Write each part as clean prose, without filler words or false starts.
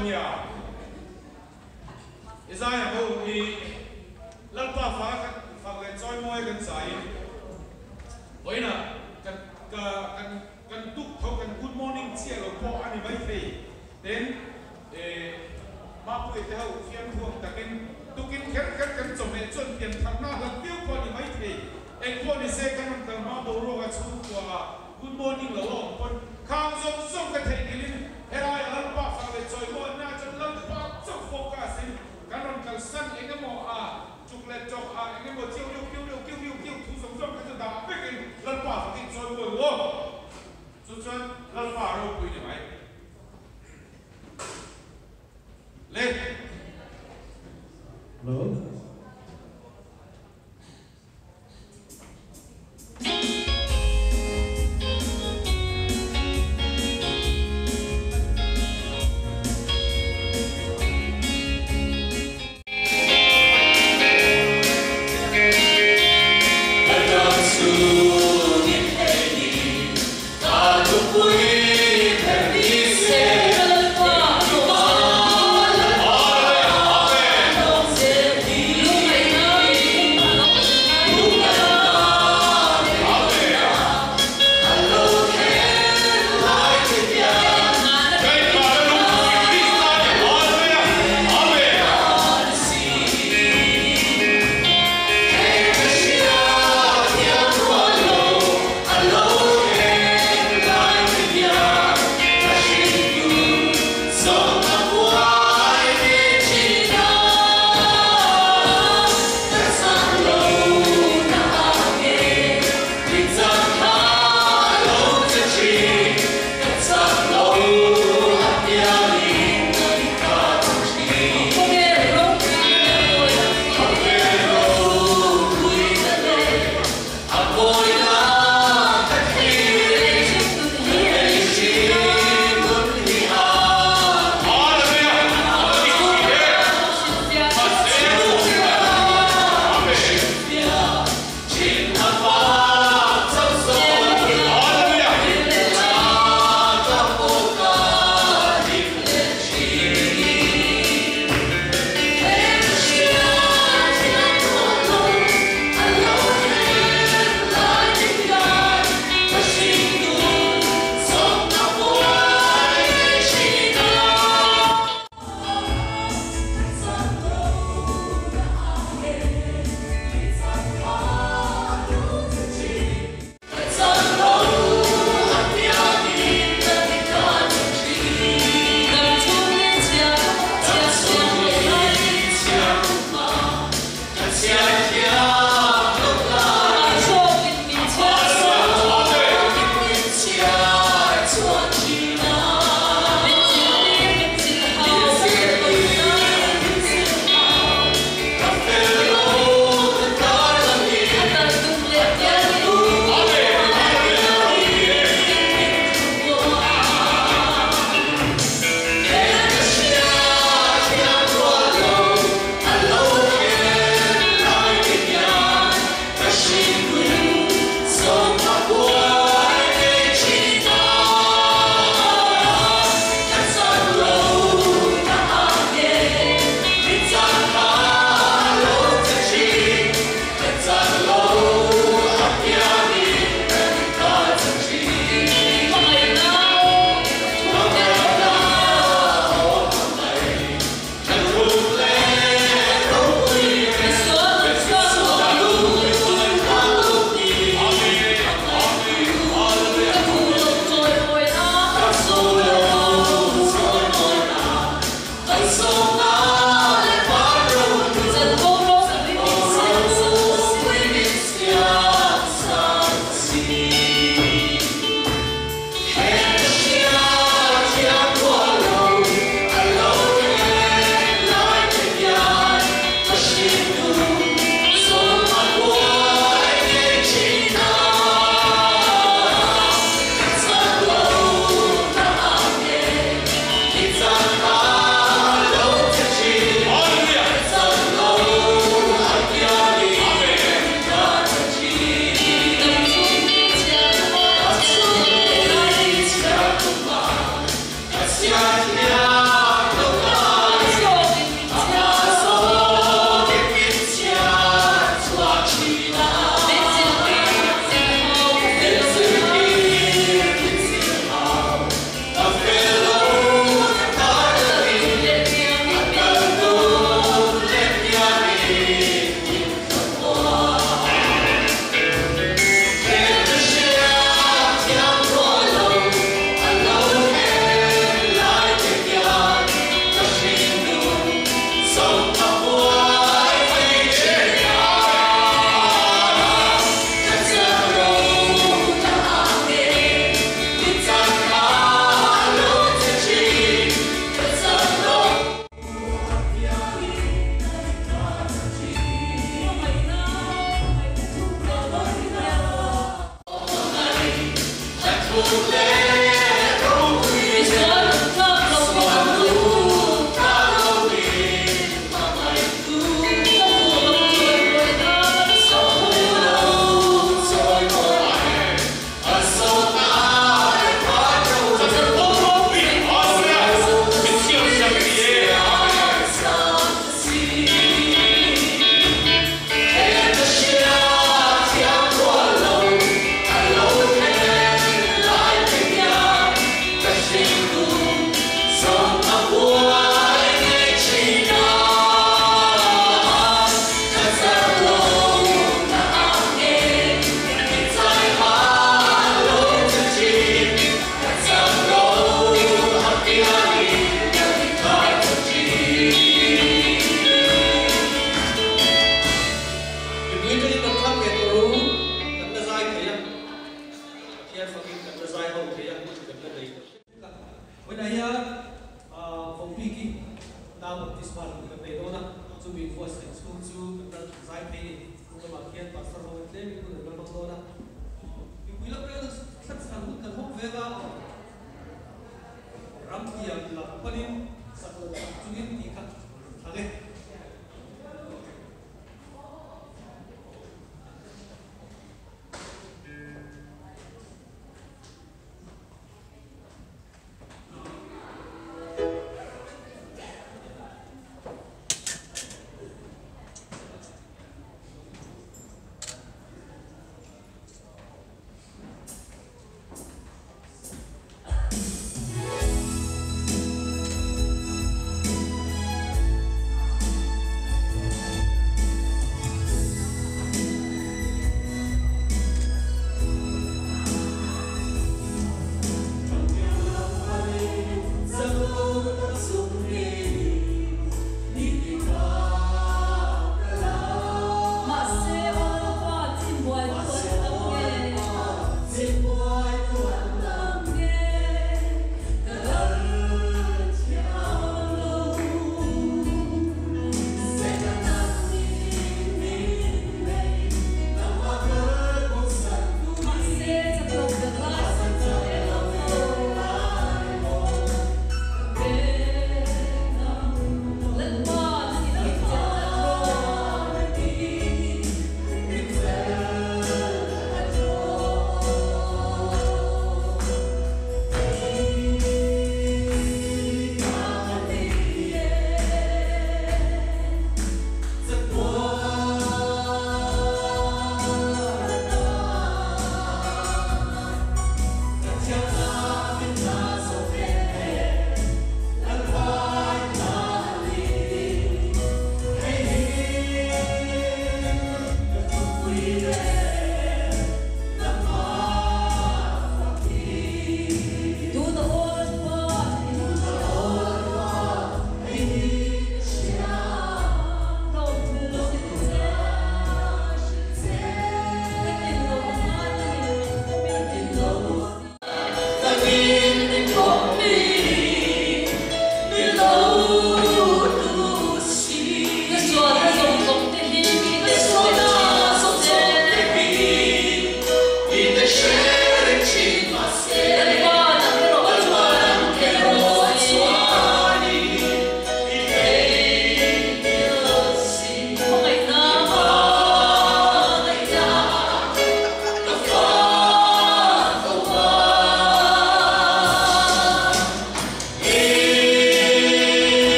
dawn nia. I zai ang u, i Lalpa fa kan fak leh chawimawi kan zaiin vawiinah kan ka kan kan tuk tho kan good morning chiah lo pawh a ni maithei. Tin, i Mapuia te ho fiamthu ang takin tukin kher kher kan chawhmeh chuan piantharna a hlat viau pawh a ni maithei. Engpawh ni se kan rawn kal hma boruak a chhungkua ah good morning lo a awm pawn khang zawng zawng ka theihnghilh in helai a Lalpa fak leh chawimawi na chuan Lalpa chauh focus in kan rawn kal san eng emaw a chuk leh chawk a eng emaw chiu riu kiu riu kiu riu kiu thu zawng zawng kha chu dah vek in Lalpa fak in chawimawi u aw. Chu chuan Lalpa ropui ni mai. Le. Hello.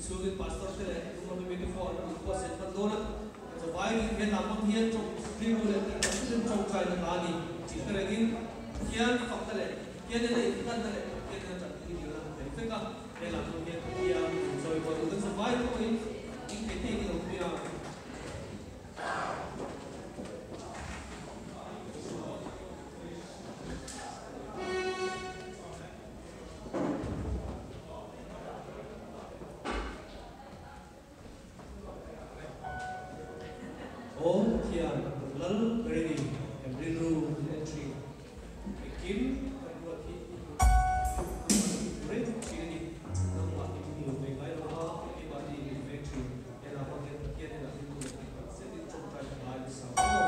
Chumi pastor te leh hnung lama mite pawh an rawn buatsaih hman dawn a, zavai rin hian lam hmang hian tawng rilru leh tih tak zetin tawngtaina hla a ni tih hre rengin Pathian fakna leh Pathian ena inhlanna leh Pathian ena tanpui dilna a tel vek a, he lam hmang hian Pathian inchawi buai duh kan zavai thawhin inthei thei ni lo hmiang. Aw Pathian, Lal ber i ni, kan rilru min en thin. Engkim kan ruat hi i hmu reng thin a ni. Nangmah i hmu ve ngai lo a, keimahni min veng thin. Hela hmang hian Pathian hnenah rilru leh tihtak zetin tawngtai ka ngai nasa aw.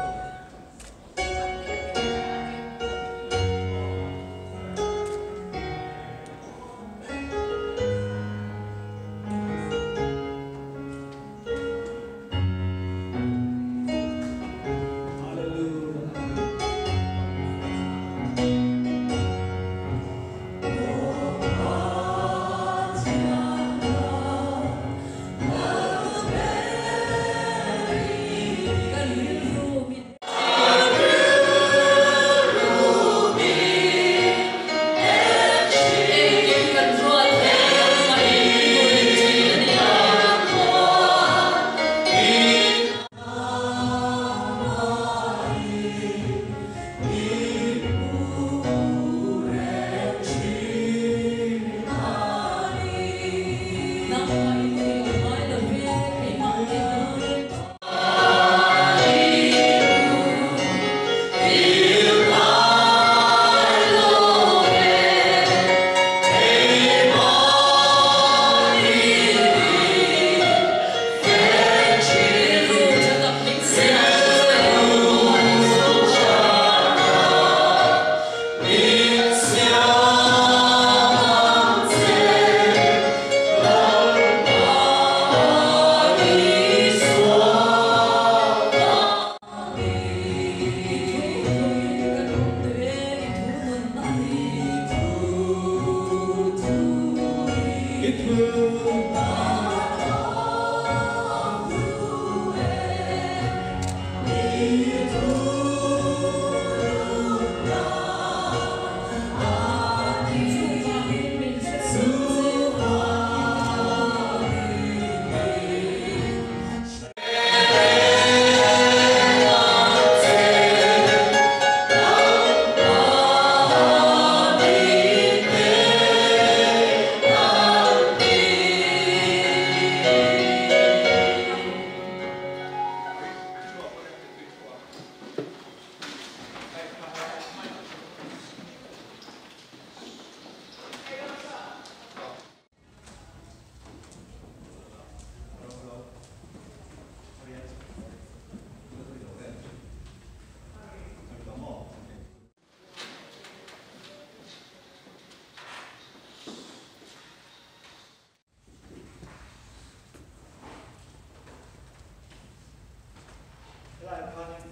Helai khanin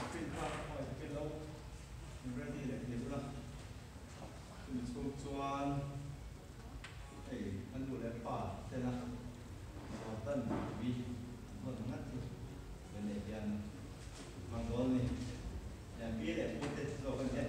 screen kha khawngaih takin lo ready leh thei bula chumi chhung chuan hei a nu leh pa tena Jordan tui an hawn ngat hi tunah hian hmang dawn a ni. Pi leh pu te zawk a ni e.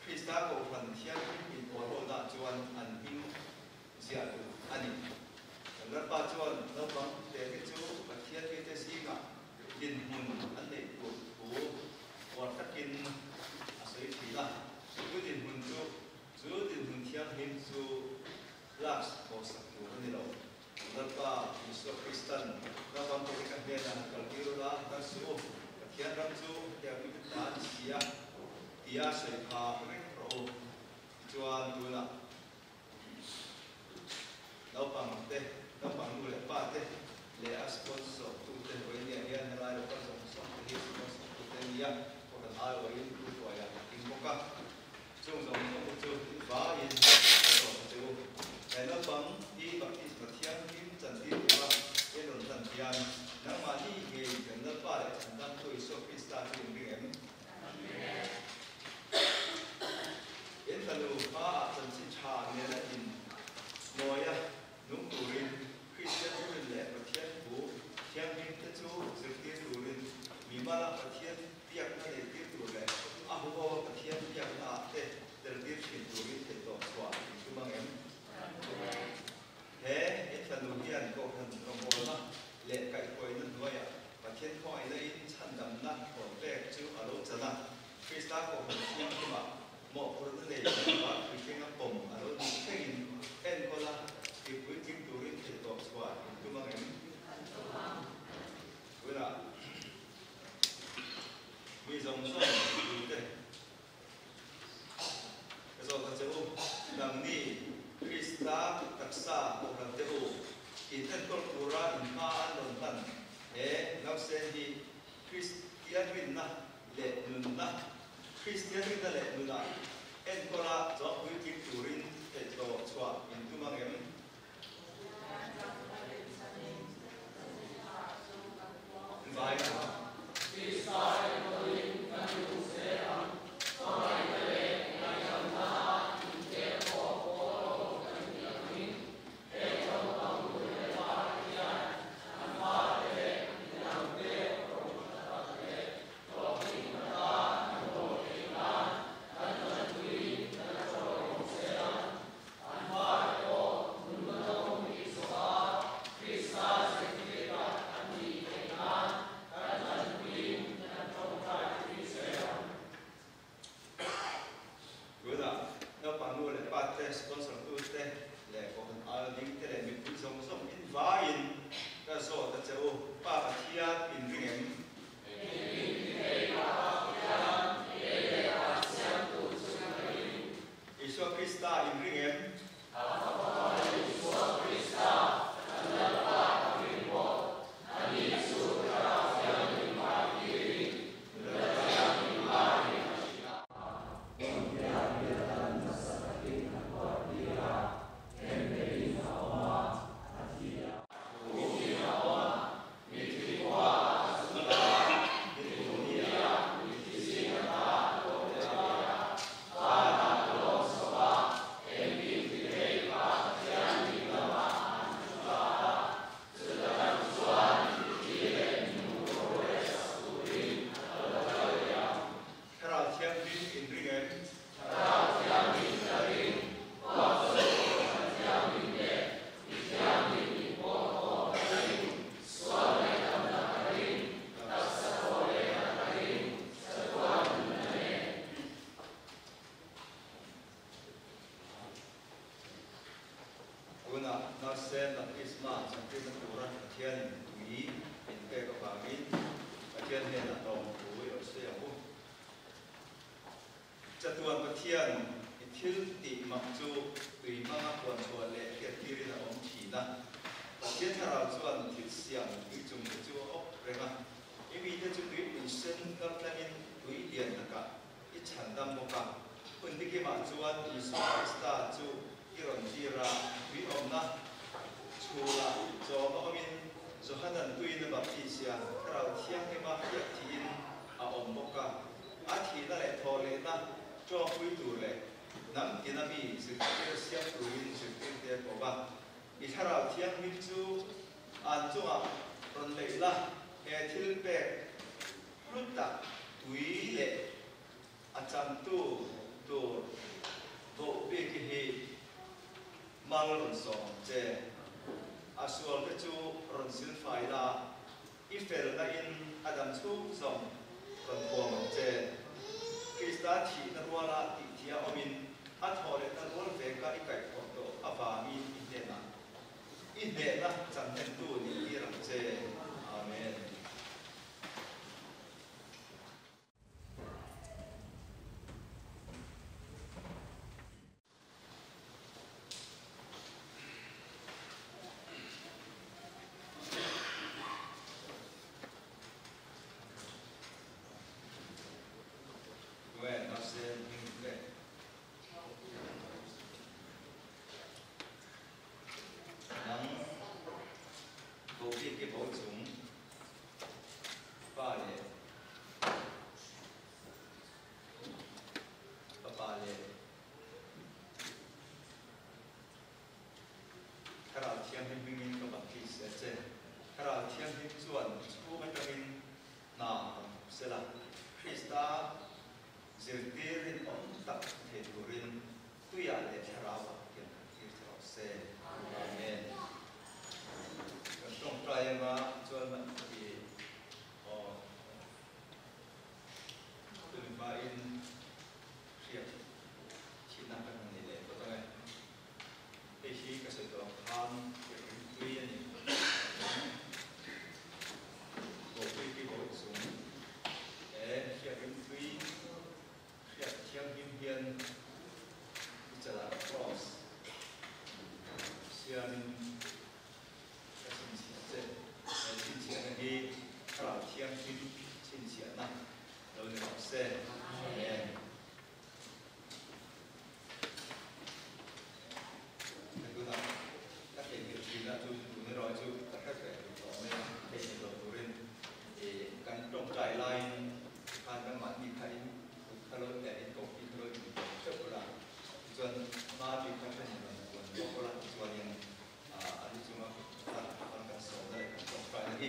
Krista Kohhran Thianghlim inpawlhawlnaah chuan an hming ziah luh a ni. Kan Lalpa chuan naupang te chu Pathian mite zingah dinhmun an neih tur thu uar takin a sawi thin a. Chu dinhmun chu chu dinhmun thianghlim chu lak hawsak tur a ni lo. Lalpa Isua Kristan naupang te ka hnenah han kal tir ula, dang suh u, Pathian ram chu hetiang mite ta a ni si a, tia sawi kha reng rawh u. Tichuan tunah Naupang te, naupang nu leh pa te leh a sponsor tu te Vawinia hian helai local zawng zawng te hi sponsor tu te nia Kohhran aiawhin tu hruaiah a ting bawk a. Chung zawng zawng te chu vaiin ka zawt a che u. He naupang hi baptisma thianghlim chantir tura en rawn hlan hian nangmahni ngei kan Lalpa leh Chhandamtu Isua Krista chu in ring em? In fanu hmaah chanchin tha nena in mawia nung turin Kristian thurin leh Pathian thu thianghlim te chu zirtir turin mimala Pathian biakna neihtir tur leh a huho a Pathian biakna ah te teltir thin turin theihtawp chhuah in tum ang em? He in fanu hian Kohhran rawngbawlna leh kaihhruaina hnuaiah Pathian khawngaihna in chhandamna thawn pek chu a lo chan a, Krista Kohhran thianghlimah mawhphurhna nei lova puitlinga pawm a lo nih thlengin enkawl a, i puitling turin theihtawp chhuah in tum ang em? Tunah mi zawng zawng puite ka zawt a che u, nangni Krista taksa Kohhran te u, in enkawl tura in hma an rawn hlan he nausen hi Kristian rinna leh nunna, Kristian rinna leh nunah enkawla zawng puitling turin theihtawp chhuah in tum ang em? Vai a. Tunah naupang nu leh pa te, sponsor tu te leh kohhran aia ding te leh mipui zawng zawng in vaiin ka zawt a che u, Pa Pathian in ring em? Isua Krista in ring em? Thlarau Thianghlim in ring em? Thlarau Thianghlim ka ring, Puakchhuak Kohhran Thianghlim leh Mi Thianghlim in pawl khawm ka ring, Sual ngaihdamna ka ring, Taksa thaw lehna ka ring, Chatuan nunna nen. Tunah Nurse Baptisma chantirna tura Pathianin tui min pek avangin Pathian hnenah lawmthu i rawn sawi ang u. Chatuan Pathian i thil tih mak chu tui hmanga puan chhuah leh hriattirin a awm thin a. Pathian thlarau chuan thil siam tui chung te chu a awp reng a. I mite chu tuipui sen kal tlangin tui lian takah i chhan dam bawk a. Hun dikimah chuan Isua Krista chu i rawn tir a, tui awmna chhûlah chawm a awmin Johanan tuiin a baptisia, Thlarau Thianghlima hriat thihin a awm bawk a. A thihna leh thawhlehna ṭawngpui tur leh hnam tina mi zirtir siam turin zirtirte a ko va. I Thlarau Thianghlim chu an chungah rawn leih la, he thil pek hlu tak tui leh a changtu tur. Mal rawn sawm ang che. A sual te chu rawn silfai la, i felna in a dam chhung zawng rawn thuam ang che. Krista thihna ruala tihthia awmin a thawh lehna rual veka i kaihthawh tawh avangin i hnenah i hnehna chanhnemtu nih tir ang che. Amen. Nang Bobby ke bo chung pa leh fapa leh Thlarau Thianghlim hmingin ka baptis a che. Thlarau Thianghlim chuan chhung atangin hna rawn thawk sela, Krista zirtir rinawm tak thei turin tuiah leh thlarauah hian kan thlir che rawh se. Amen. Kan tawngtai anga chuan man i aw tuni hmain hriat thihna kan han nei leh phawt ang e. Hei hi ka sawi tawh ang khan hriat tui a ni. Bawhpui ki bawih chung he hriat rimtui hriat thianghlim hian i chalah cross siamin ka chhinchhiah che. He chhinchhiahna hi Thlarau Thianghlim chhinchhiahna lo ni rawh se. Amen. Ka tunah ka theihnghilh thin a, chu tun erawh chu ka hre ve duh tawh mai a, theihnghilh lo turin kan tawngtai laiin tikhan kan mahni kha in kut kha lo eh in kopi kha lo in tawp teuh ula, tichuan hma bik kha thenin rawn puan bawk ula, tichuanin a lu chunga kut kha kan kan sawmna leh kan tawngtaina hi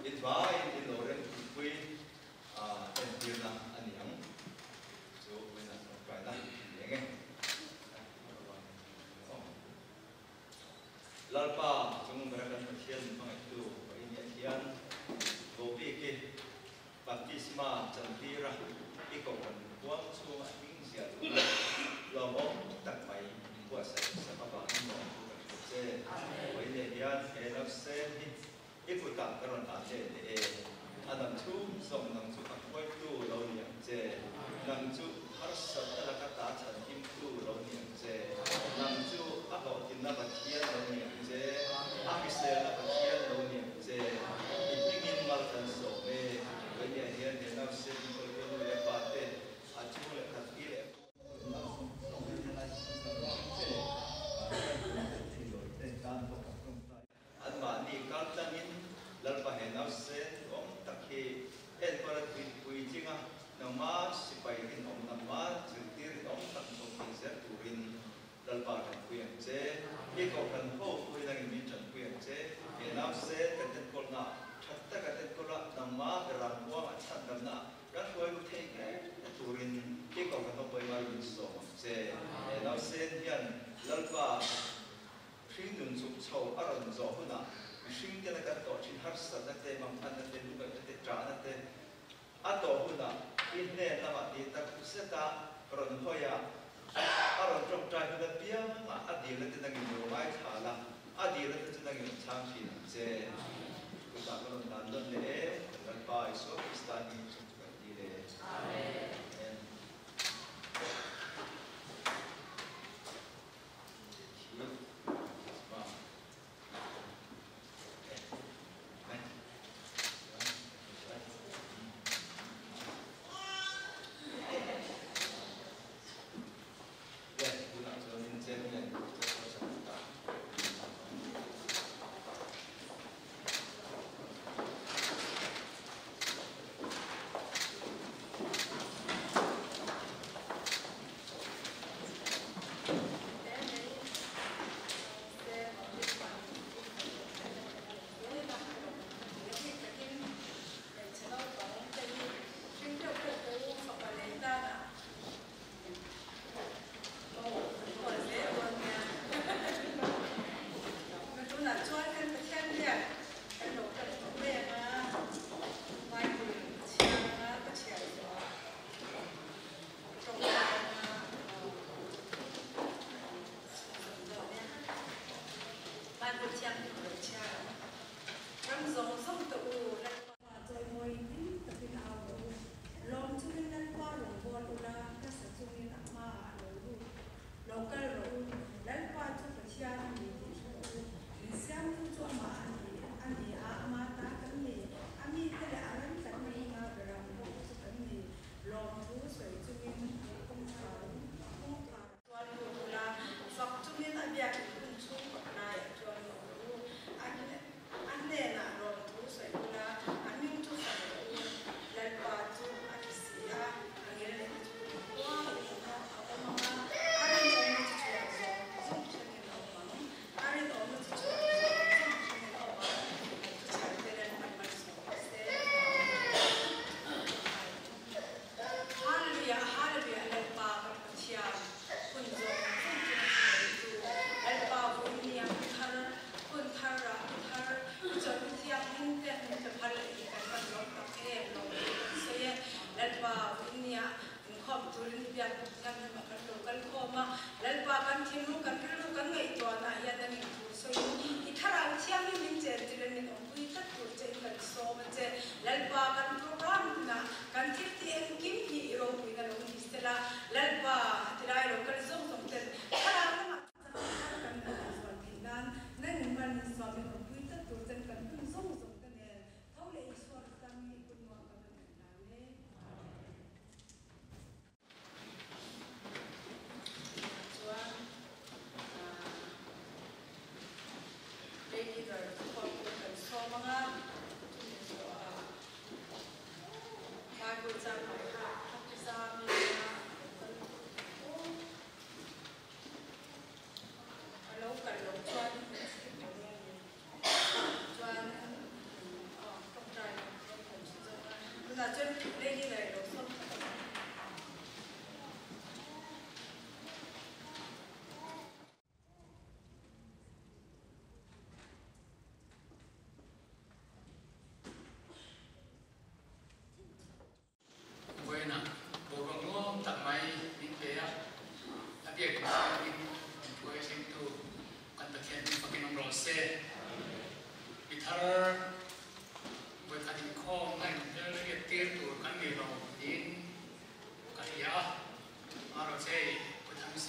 in vaiin in lo rem thupui entirna a ni ang. Chu vawiinah tawngtaina a ni eng e. Lalpa chung bera kan Pathian min hmangaihtu Vawiin ah hian Bobik i baptisma chantira i kohhran huang chhunga hming ziah duhna lawmawm tak mai min buatsaih sak avangin lawm thu kan hrilh che. Vawiin ah hian he nausen hi I kutah ka rawn dah leh leh e. A dam chhung zawng nang chu a hruaitu lo ni ang che. Nang chu harsatna laka ta chhanhimtu lo ni ang che. Nang chu a hlawhtlinna Pathian lo ni ang che. A hriselna Pathian lo ni ang che. I hmingin mal kan sawm e. Vawinia hian he nausen inkawltu nu leh pa te a chhung leh khat pi leh Anmahni kal tlangin Lalpa he nausen awm tak hi enkawl a tuipui tling a, nangma sipai rinawm, nangma zirtir rinawm tak chho thei zel turin Lalpa tanpui ang che. I kohhran ho pawhin angin min tanpui ang che. He nausen kan enkawlna that taka enkawl a, nangma ram huang a chhandamna kan hruai ru thei ngei turin i kohhran ho pawhin mal min sawm ang che. He nausen hian Lalpa Hringnun chuk chho a rawn zawh hunah mihring tena kan tawh thin harsatna te, mangphanna te, lukaihna te, ṭahna te a tawh hunah i hnen lamah ti tak zeta rawn hawi a, a rawn ṭawngṭai hun apiangah a dilna te nangin lo ngaithla la, a dilna te chu nangin rawn chhang ṭhin ang che. Kutah ka rawn dan dawn leh e, kan Lalpa Isua Krista hmingin chung chu kan dil e. Amen.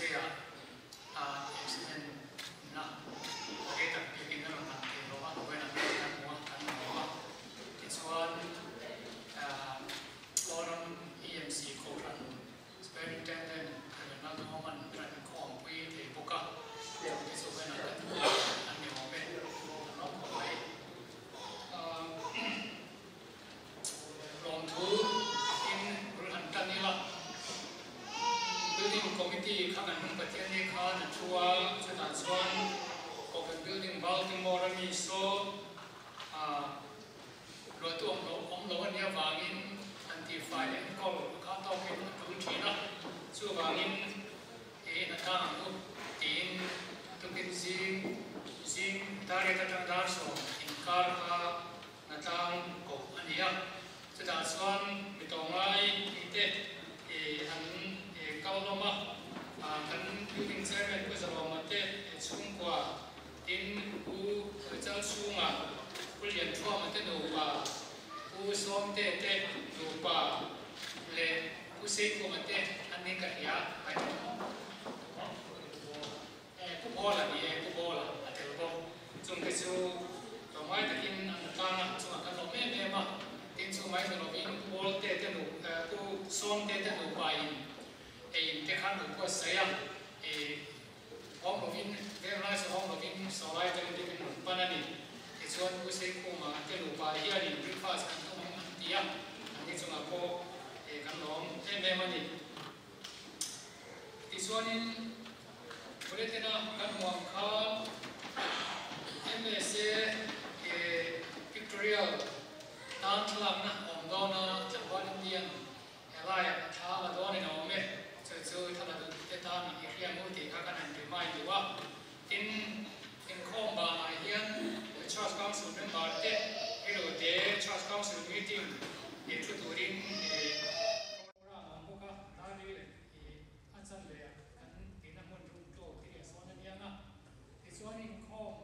Wednesday ah accident na rei tak biakin a rawn lang thei lo a, vawiin ah kan hmu a, kan hmu a. Tichuan Kawlram EMC Kohhran Superintendent Rev Lalduhoman a inkhawmpui thei bawk a, chung te chu vawiin ah kan hmu an ni awm e, an awm khawp mai. Lawmthu in bul han tan ila, Building Committee kha kan hmang Pathian ni khan a thu a, chutah chuan Kohhran Building Baltimore a mi saw luahtu awm lo awm lo a nih avangin an tihfai leh enkawl a kha tawkin a tul thin a, chuvangin he in a tlang ang u tiin tukin zing zing dar riat atang dar sawm inkar kha Hnatlang koh a ni a, chutah chuan mi tawngai tih te an kal hlawm a, kan building chairman Pu Zalawma te chhungkua tin Pu Chalchhunga, Pu Lianthuama te nupa, Pu Sawmte te nupa leh Pu Seikhuma te an ni ka hria mai Pu Bawla ni e, Pu Bawla a tel bawk. Chungte chu tlawmngai takin an la tlang a, chungah kan lawm em em a. Tin, chu mai ni lovin Pu Bawlte te nu, Pu Sawmte te nupa in ei in te khan lo buatsaih a, hawng lovin, venglai chu hawng lovin sawlai atangin te kan rawn pan a ni. Tichuan Pu Seikhuma te nupa hianin breakfast kan tum ang an ti a, anni chungah pawh kan lawm em em a ni. Tichuanin bulletin-a kan hmuh ang khan MSA pictorial tan thlalakna a awm dawn a, tlangval Indian he laiah a thla la dawnin a awm e, chu chu thla la duhtute tan i hria mu tih kha kan han remind duh a. Tin, inkhawm banah hian Church Council member te rilru te Church Council meeting thu turin Program a awm bawk a, dar ril i a chan leh ah kan tihna hmun room tlo te hi a sawn a niang a. Tichuan inkhawm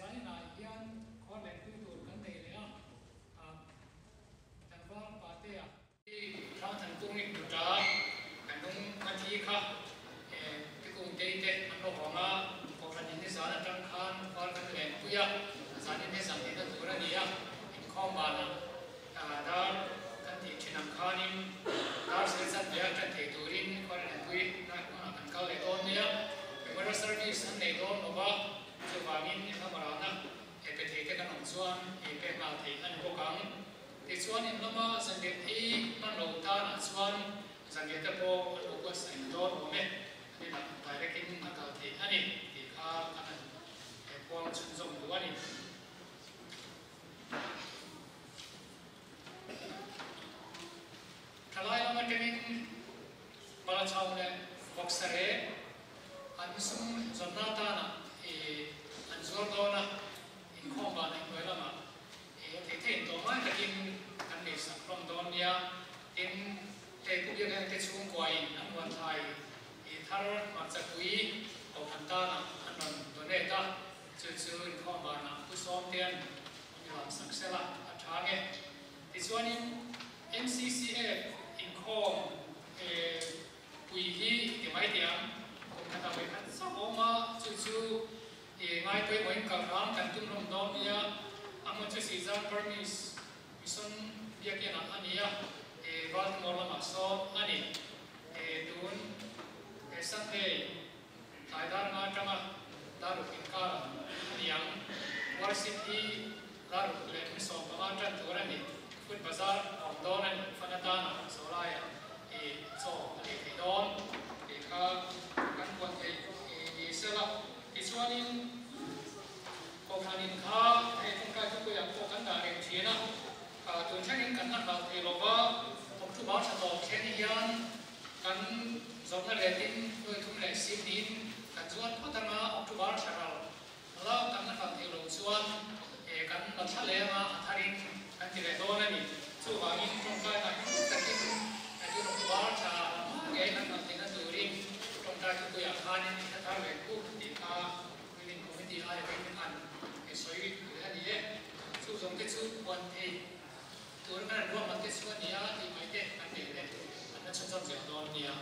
zanin ah hian khuar leh pui tur kan nei leh a, tlangval pate ah. I Hrangthan kung i hmu ta, kan lung a thi kha tikung tei te an lo hawng a, Kohhran in nizan atang khan khuar kan len pui a, zanin hi zan tihna tur a ni a, inkhawm banah Dar kan tih thin ang khanin dar sawi chan ve a tan thei turin khuarenpui lai hmunah kan kal leh dawn nia. Memorial service an nei dawn lo va, chuvangin engemahrana he pe thei te kan awm chuan ei pek nghal theih a ni bawk ang. Tichuan in lama zanriah ei hman lo tanah chuan zanriah te pawh an lo buatsaih dawn awm e, an inah direct in a kal theih a ni tih kha kan han puang chhunzawm duh a ni. Thalai lam atangin Balachau leh Vawksare an sum zawnna atana an zuar dawn a, inkhawm van a hnuai lamah thei thei intawh ngai takin an leisak hlawm dawn nia. Tin, hei Pu Biakeng te chhungkuain an huanthlai thar hmarcha pui Kohhran tana an rawn donate a, Chu chu inkhawm vanah Pu Sawmtea'n an lam sak sel a, a tha nge. Tichuanin MCCF inkhawm pui hi ti mai teh ang, kum khatah vawi khat chauh a awm a, chu chu ngai pawimawhin kal hram kan tum hlawm dawn nia, a hmun chu Sizar Burmese Mission Biakinah a ni a, Baltimore lamah sawn a ni. Tun Sunday Tlai dar nga atanga dar ruk inkar a ni ang. Worship hi dar ruk leh ni 15 tan tur a ni. Food Bazaar a awm dawn a ni. Fan atana Zawlaiah i chaw a lei thei dawn tih kha kan puan theih ni sela. Tichuanin Kohhranin kha hei tawngtai thupuiah pawh kan dah reng thin a. Tun thlengin kan la hlau thei lova, October thla tawp thleng hian kan zawhna letin nuai thum leh sim niin kan zuan phawt anga October thla ral la kan la hlau thei lo chuan kan la thla leng a, a tharin kan ti leh dawn a ni. Chuvangin tawngtai lah hi ngun takin tun October thla hma ngei kan hlau theihna turin tawngtai thupuiah khanin thla thar leh kuk tih kha Building Committee aiawhin an sawi leh a ni e. Chu zawng te chu huan thei tur kan an ruahman te chu a ni a tih mai te kan nei leh an la chhunzawm zel dawn nia.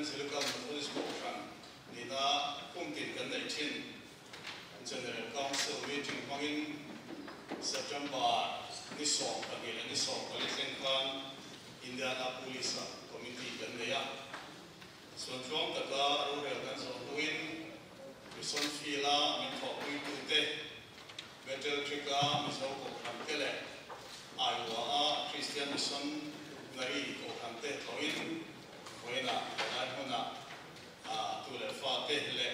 Evangelical Methodist Kohhran nina kum tin kan neih thin General Council meeting hmangin September ni 12 leh ni 14 thleng khan Indianapolis-ah committee kan nei a. Suantluang taka rorel kan zawh hnuin Mission Field-a min thawhpuitute, Bethel Creek-a Mizo Kohhrante leh Iowa-a Christian Missionary Kohhrante tlawhin vawiinah helai hmunah tu leh fate leh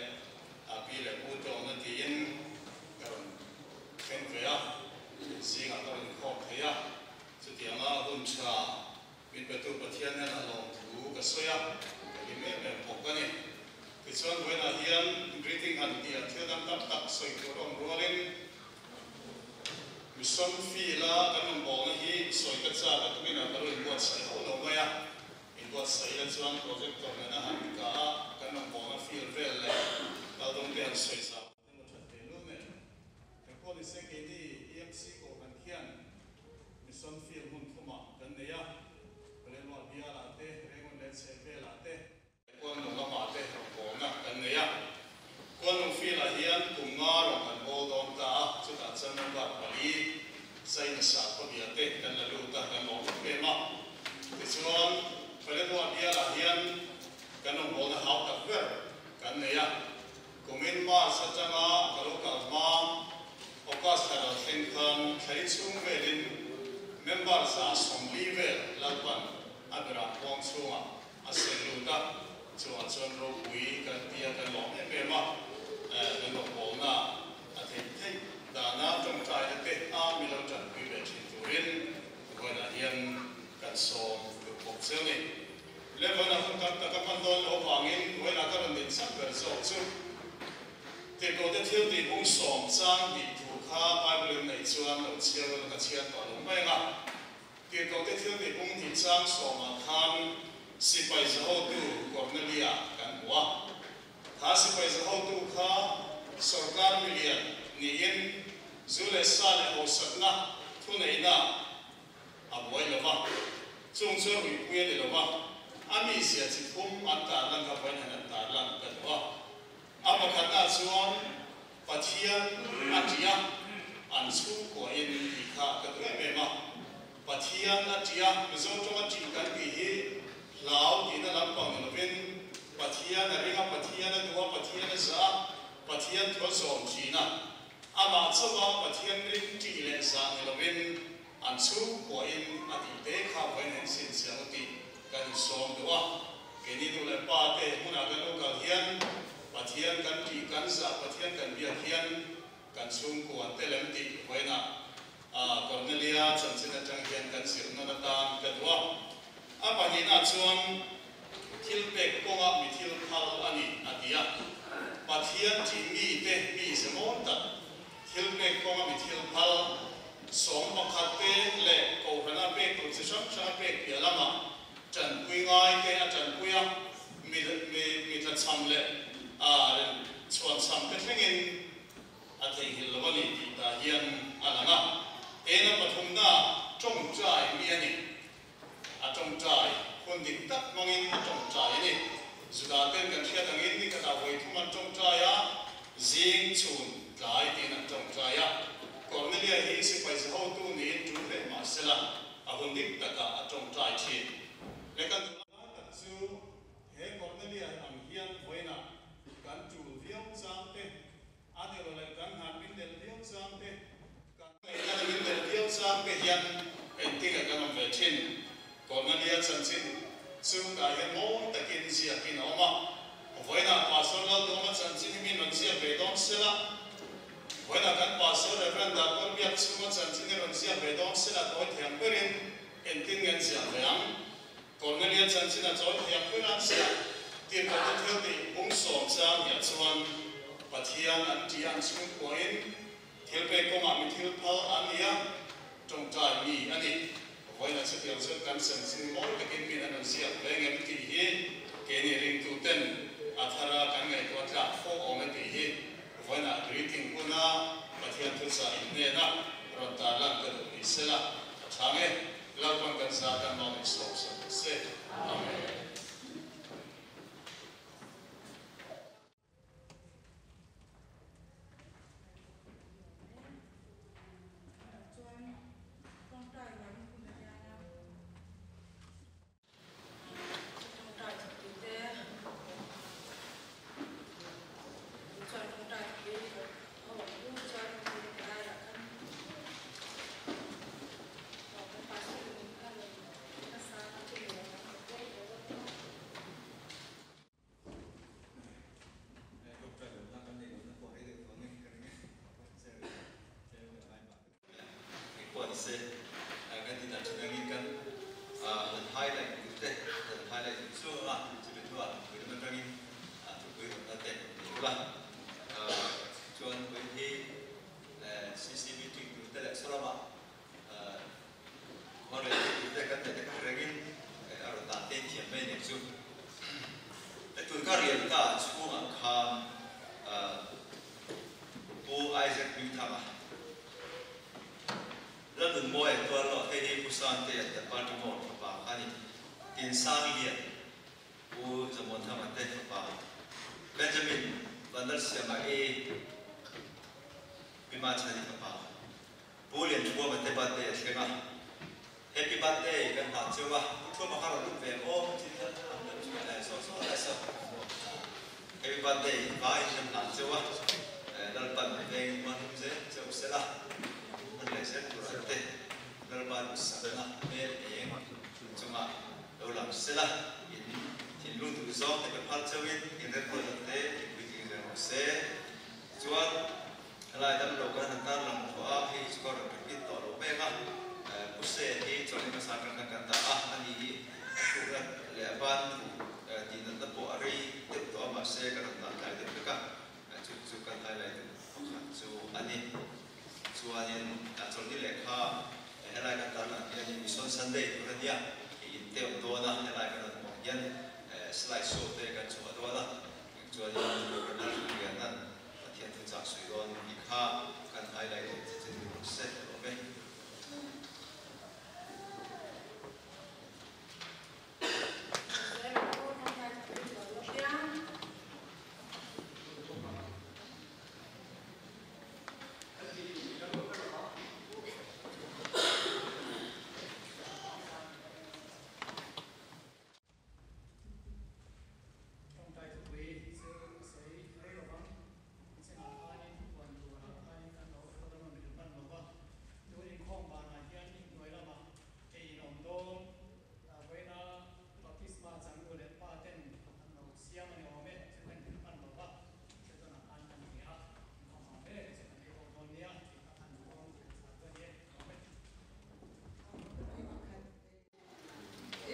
pi leh pu te awmna tiin ka rawn thleng ve a, zingah ka rawn khawm thei a, chutianga hun tha Min petu Pathian hian a lawm thu ka sawi a, ka hlim em em bawk a ni. Tichuan vawiinah hian greeting han tih a thil dang tam tak sawi tur awm rualin mission field-a kan rawn bawlna hi sawi ka chak a tumin a ka lo inbuatsaih hauh lo mai a. Inbuatsaih ila chuan projector nena han kah a, kan rawn bawlna field vel leh kal dawng te han sawi zau. Emaw that ve lul nen. He pawh ni se keini EMC Kohhran khian Mission Field hmun thumah kan nei a, Palermo bialah te, Rengon leh chhehvelah te, Kuanlung lamah te rawngbawlna kan nei a. Kuanlung Field-ah hian kum nga rawn kan bawl dawn ta a, chutah chuan member pali China sakhaw bia te kan la lut a, kan lawm em em a. Tichuan, Palermo bialah hian kan rawngbawlna hau tak ber kan nei a. Kumin March atanga ka lo kal hma August thla lo thleng khan thlai chhung velin member 140 vel Lalpan a berah huang chhungah a seng lut a, chungah chuan ropui kan ti a, kan lawm em em a, kan rawngbawlna a theih theih dana tawngtaina te a mi lo tanpui ve thin turin vawiinah hian kan sawm duh bawk che a ni. Lebanon hun tam tak a hman dawn loh avangin vawiinah ka rawn din chak ber zawk chu Tirhkohte thil tih bung sawm chang hnih thu kha Bible in neih chuan lo chhiar rawh ka chhiar tawh lo mai ang a. Tirhkohte thil tih bung hnih chang sawmah khan sipai zahotu Cornelia kan hmu a. Kha sipai zahotu kha sawrkar milian niin zu leh sa leh hausakna thuneihna A buai lo va, chung chu a ruihpui a ni lo va, a mizia chi thum an tarlan kha vawiin han an tarlan ka duh a. A pakhatna chuan Pathian a ṭih a, an chhungkuahin tih kha ka duh em em a. Pathian a ṭih a, Mizo ṭawnga ṭih kan tih hi hlau tihna lampang ni lovin Pathian a ring a, Pathian a duh a, Pathian a zah a, Pathian thu a zawm ṭhin a. Amah chauha Pathian ring ṭih leh zah ni lovin an chhungkuahin a tih te kha vawiin an sin chiang u tih kan insawm duh a. Keini nu leh pa te hmunah kan lo kal hian Pathian kan ṭih kan zah Pathian kan biak hian kan chhungkua an tel em tih vawiinah Cornelia chanchin aṭang hian kan zir nawn atan ka duh a. A pahnihna chuan thil pek kawngah mi thil phal a ni a ti a. Pathian ṭih mite mi zemawn tak thil pek kawnga mi thil phal 11 te leh Kohhrana pek tur chi hrang hrang a pek piah lamah ṭanpui ngai te a ṭanpui a, mi mi tlachham leh a rem chhuanchham te thlengin a theihnghilh lo a ni tih tah hian a lang a. Ena pathumna ṭawngṭai mi a ni. A ṭawngṭai hun dik tak hmangin a ṭawngṭai a ni. Juda ten kan hriat angin ni khatah vawi thum an ṭawngṭai a, zing, chhun, tlai tiin an ṭawngṭai a. Cornelia hi sipai zahotu niin ṭul hle mah sela a hun dik takah a ṭawngṭai ṭhin. Le kan duh lai tak chu he Cornelia ang hian vawiinah kan ṭul viau chang te, a ni lo leh kan hnan min delh viau chang te, Kan ngaihna min delh viau chang te hian engtinge kan awm ve thin? Cornelia chanchin chu tah hian mawi takin ziakin a awm a. Vawiinah Pastor Lalduhawma chanchin hi min rawn ziak ve dawn sela, vawiinah kan Pastor Reverend Darkawn Biak chhunga chanchin hi rawn ziak ve dawn sela tawi thiam berin engtin nge an ziak ve ang? Cornelia chanchin a chawi thiam ber an ziak tirhkohte thil tih bung sawm chang hiah chuan Pathian an ṭih a an chhungkuahin Thil pek kawngah mi thil phal an ni a, tawngtai mi a ni. Vawiin a chutiang chuan kan chanchin mawi takin min an rawn ziak ve ngem tih hi keini ringtuten a thara kan ngaihtuah tlak fo awm e tih hi vawiinah greeting huna Pathian thuchah inhnena rawn tarlan ka duh ni sela a chhang e. Lalpan kan zah kan lawm in sawm sawm se. Amen. ula chuan vawiin hi CC meeting tur te leh sawlama khuan leh thil tur te kan neih te kha rengin a rawn dan te thiam mai nen chu. Tun ka rian ta chhungah khan Pu Isaac Hmingthanga Lalnunmawia tuar loh hei hi Pu Santea te party mawr fapa kha a ni. Tinsanglian Pu Zamuanthanga te fapa Benjamin Vanlalsiama i Pi Machhani fapa Pu Lianthuama te birthday a thleng a. Happy birthday kan hlan cheu a, Pu Thuama kha rawn lut ve em aw, thil kha an deuh chu eh saw saw lai saw. Happy birthday vai kan hlan cheu a, Lalpan veng hman hum zel cheu sela, hman leh zel tur an te Lalpa duhsakna hmel eng chungah lo lang sela, in thinlung duh zawng te pe phal cheuin in remruatna te i puitling reng rawh se. Chuan helai damlo kan han tar lang thuah a, hei hi chu ka rawn repeat tawh lo mek a, Pu Se hi chawlh hmasa atang khan kan dah a, ani hi a hrukna leh a ban thu tih natna pawh a rei deuh tawh a, mahse ka rawn dah tlai deuh vek a, chu chu kan highlight deuh pakhat chu a ni. Chuanin chawlhni lehkha helai kan tar lang hian Mission Sunday tur a nia, in te awm dawn a, helai kan rawn hmuh ang hian slide show te kan chhuah dawn a, Chuanin Ronald Liana'n Pathian thuchah sawi dawn tih kha kan highlight leh che che ni rawh se ka lawm e. Tawngtai thupui chu a sawi rei lo vang. Chengah khanin thupuan turah khanin kan lo kan rawn rilh hman lo va. Tun inkhawm banah hian inhnuai lamah ei in awm dawn. Vawiina baptisma changnu leh pa ten an lo siam a ni awm e. Chu kan rilh hman lo va. Chu tunah khan kan ti a, inkhawm ang vel chu kan ei ho dawn nia tih kha kan duhawm tih kan chhah chu a ni e. Awm e.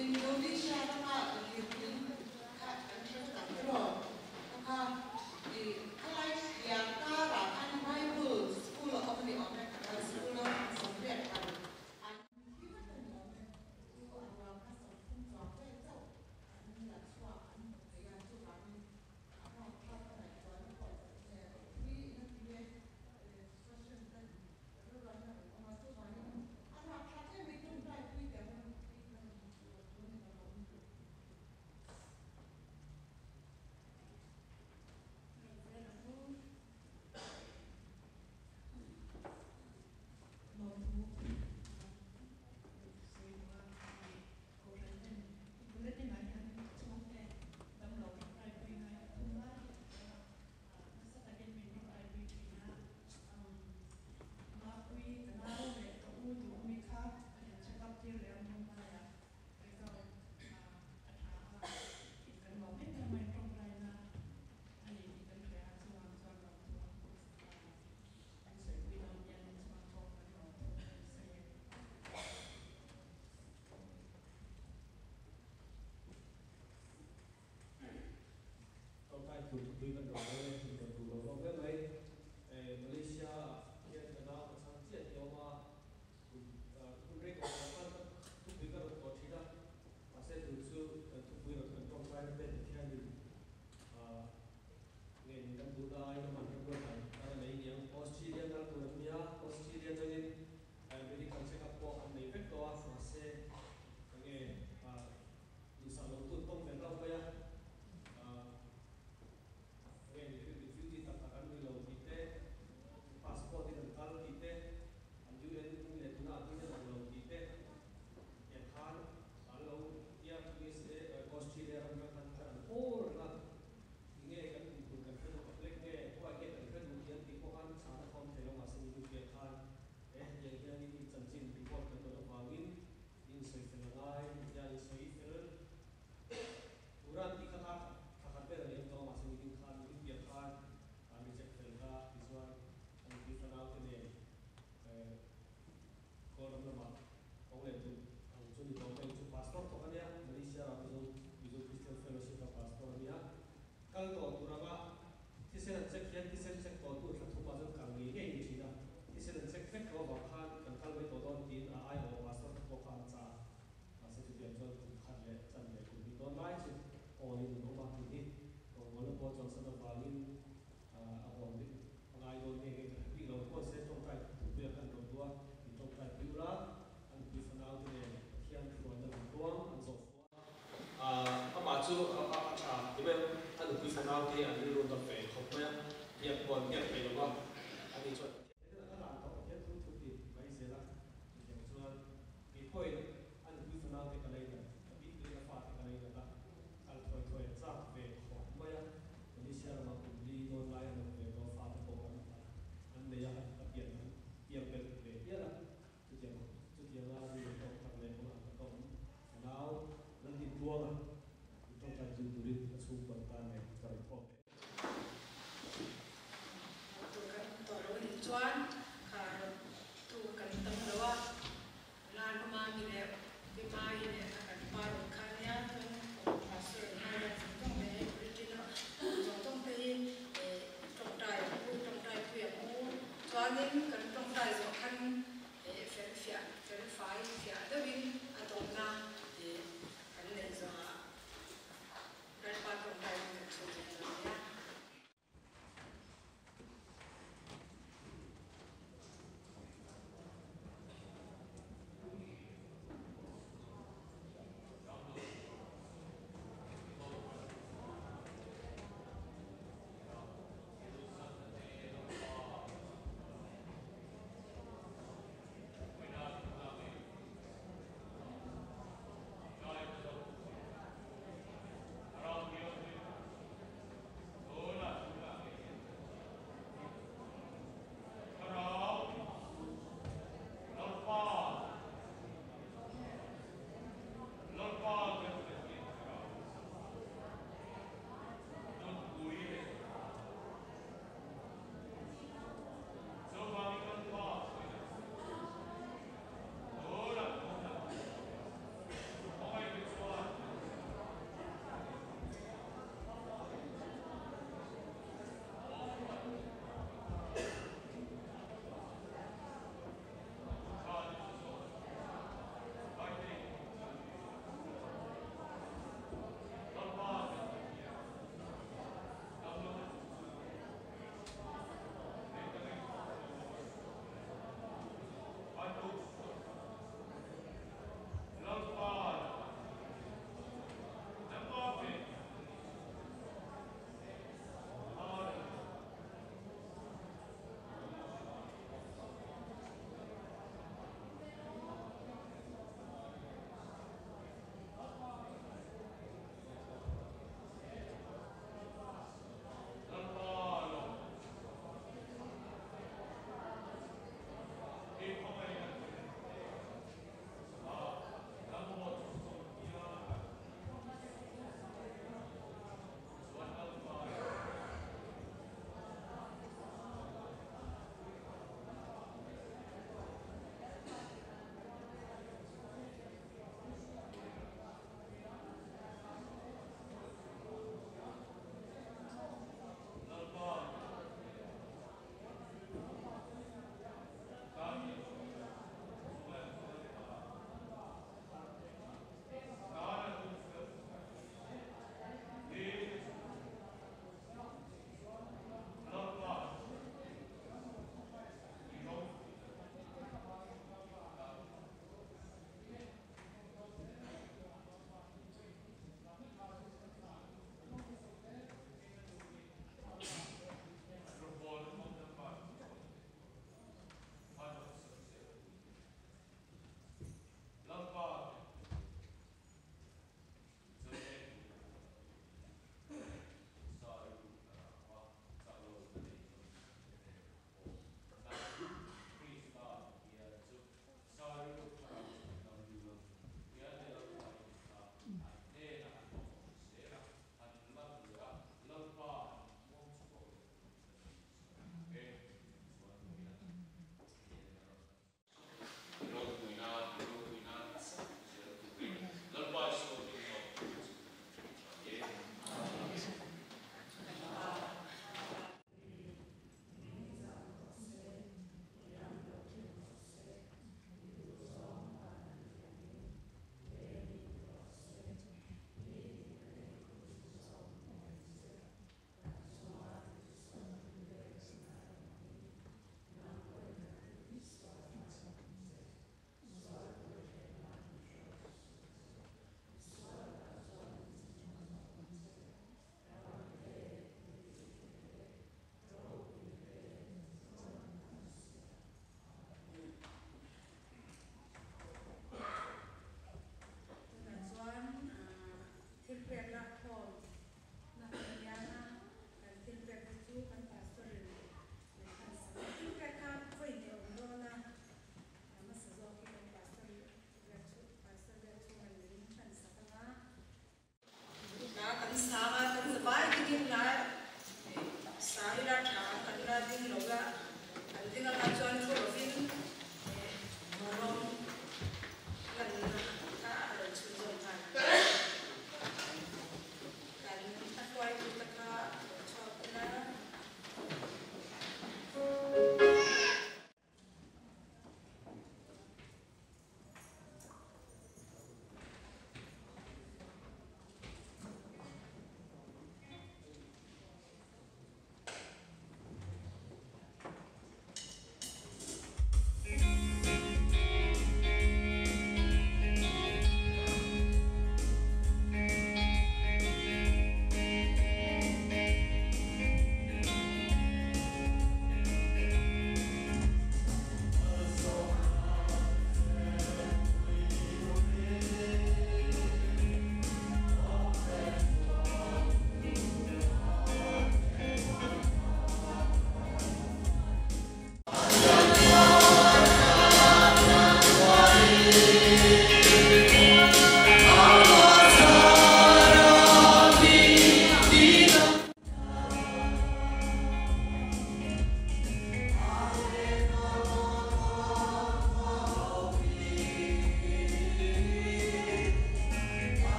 Indonesia rama lirthei kha an hre vek ang tiraw? Kha kha i khalai thliar karah khan Bible school a awm a ni awm e, school a 80 kal an thi vek a ni awm e, chu a ruang kha 30 chuang vel chauh an la chhuak an hmu thei a, chuvangin a ruang kha ka ngaihtuahna pawh thui in a ti e, question te rilruain a rawn awm a, chuvangin a rapthlak em mai tawngtai pui teh ang tih ka rawn duh a ni ka lawm. Lawmthu sawi duh a, Kohhran ten bulletin-ah hian chhungte damlo tawngtaipui ngai pathum lai hi an awm a. Nasa takin min tawngtaipui thin a, Mapui ka nau leh ka u duhmi kha kan in check up tir leh a Mumbai-ah result a tha a, kan lawm em em a, in tawngtaina a ni tih kan hria a, chuvang chuan lawmthu kan sawipui dawn hian chuvang pawh kan lawmthu kan sawi e. Tawngtai tur thupui kan rawn dawn e, min rawn duh lo hlawm hle mai. Malaysia ah hian ka nau ka chhang chiah ni awm a, kum hun rei tawh tak khan ka thupui ka rawn tawh thin a, mahse tun chu kan thupui rawn kan tawngtai na te Pathianin nge ni kan duhna aiin amah hian ruat dan tan a nei niang. Australia kal tur an nia, Australia atangin medical check up pawh an nei vek tawh a, mahse enge Duhsak lo tut tawng ve hlauh mai a, nge ni chu a tha ti mai a, a nupui fanau te an rilru dap ve khawp mai a, biak pawh an biak peih lo va, ani chuan.